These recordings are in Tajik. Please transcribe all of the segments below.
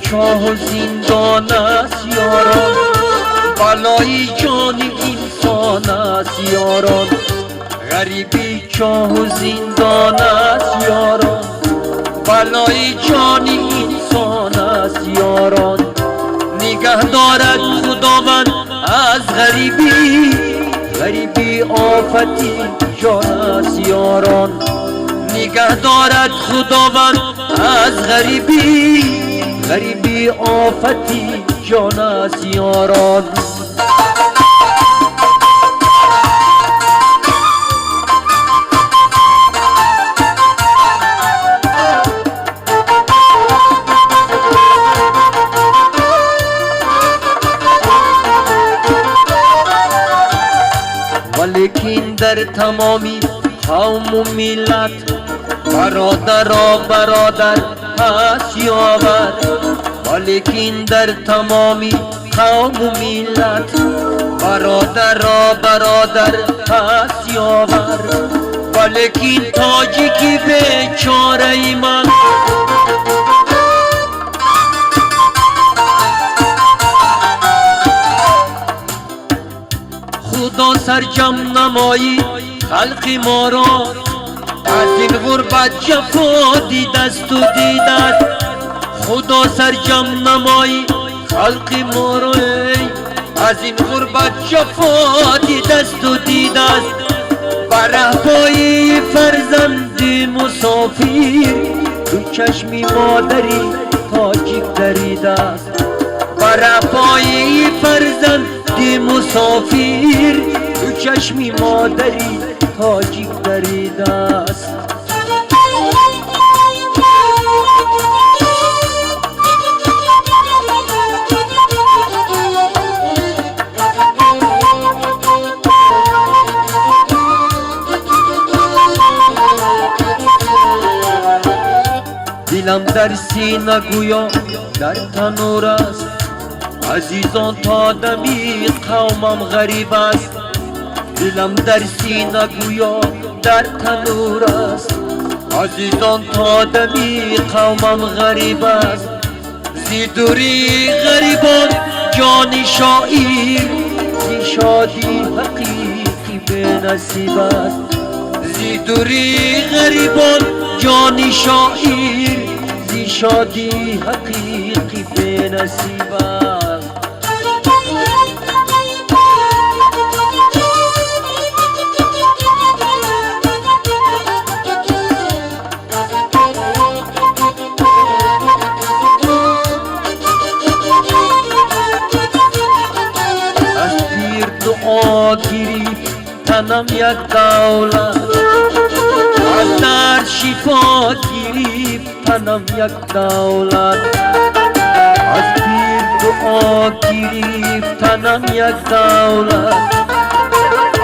чоҳу зиндон аст ёрон, балои ҷони инсон аст ёрон. Ғарибӣ чоҳу зиндон аст ёрон, балои ҷони инсон аст ёрон. Нигаҳ дорад Худованд аз ғарибӣ, ғарибӣ офати ҷон аст ёрон. Нигаҳ дорад Худованд аз ғарибӣ, ғарибӣ офати ҷон аст ёрон. Валекин дар тамоми қавму миллат бародаро бародар ҳаст ёвар. Валекин дар тамоми қавму миллат бародаро бародар ҳаст ёвар. Валекин тоҷики бечораи ман, Худо сарҷам намои халқи моро, аз ин ғурбат ҷафо дидасту дидаст. Худо сарҷам намои халқи моро, эй, аз ин ғурбат ҷафо дидасту дидаст. Ба раҳпои фарзанди мусофир ду чашми модари тоҷик даридаст. Ба раҳпои фарзанди мусофир ду чашми модари тоҷик даридаст. Дилам дар сина гӯё дар танур аст, азизон то дами қавмам ғариб аст. Дилам дар сина гӯё дар танур аст, азизон то дами қавмам ғариб аст. Зи дурии ғарибон ҷони шоир, зи шодии ҳақиқӣ бенасиб аст. Зи дурии ғарибон ҷони шоир, зи шодии ҳақиқӣ бенасиб аст. Аз пир дуо гирифт танам як давлат, аз дард шифо гирифт танам як давлат. Аз пир дуо гирифт танам як давлат,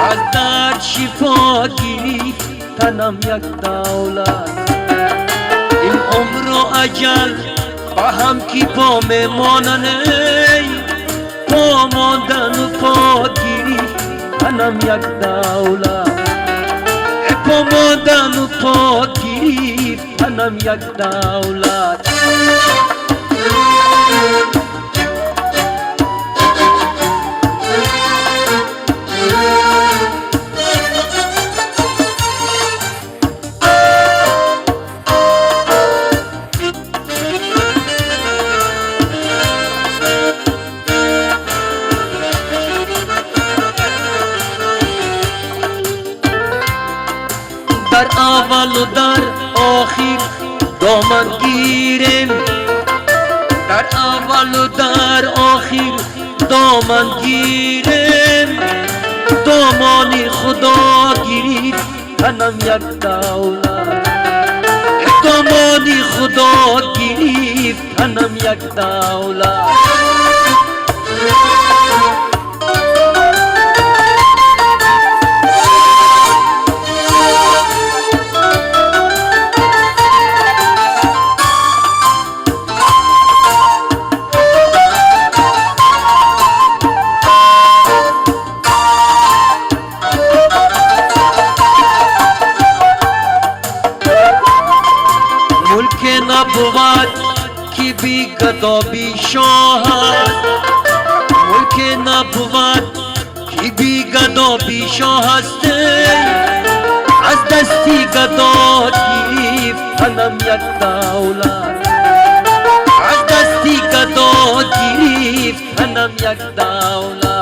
аз дард шифо гирифт танам як давлат. Ин умру аҷал ба ҳам ки по мемонанд, эй, по мондану по гирифт танам як давлат. По мондану по гирифт танам як давлат. Дар аввалу дар охир доман гирем, дар аввалу дар охир доман гирем. Домони Худо гирифт танам як давлат, домони Худо гирифт танам як давлат. Мулке набувад ки би гадо би шоҳ аст, мулк набувад ки би гадо би шоҳ аст. Аз дасти гадо гирифт танам як давлат, аз дасти гадо гирифт танам як давлат.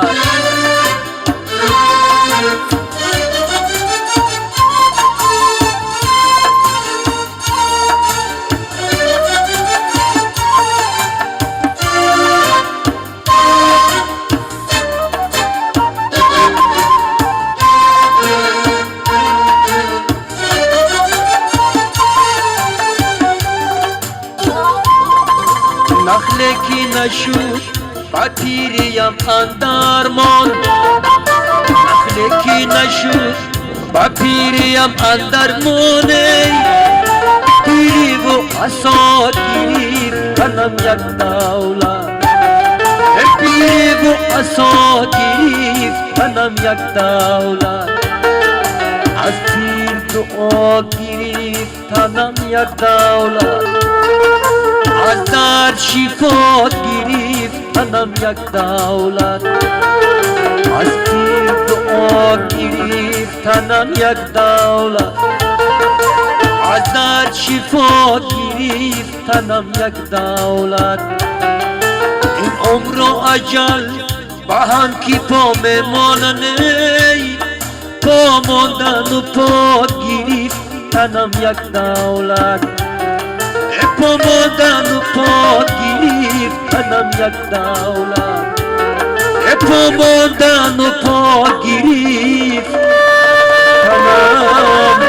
Нахле ки нашуд ба пириям андармон, нахле ки нашуд ба пириям андармон, пириву асо гирифт танам як давлат, пириву асо гирифт танам як давлат. Аз пир дуо гирифт танам як давлат, аз дард шифо гирифт танам як давлат, аз пир дуо гирифт танам як давлат, аз дард шифо гирифт танам як давлат. Ин умру аҷал ба ҳам ки по мемонанд, по мондану по гирифт танам як давлат, по мондану по гирифт танам як давлат, по мондану по гирифт танам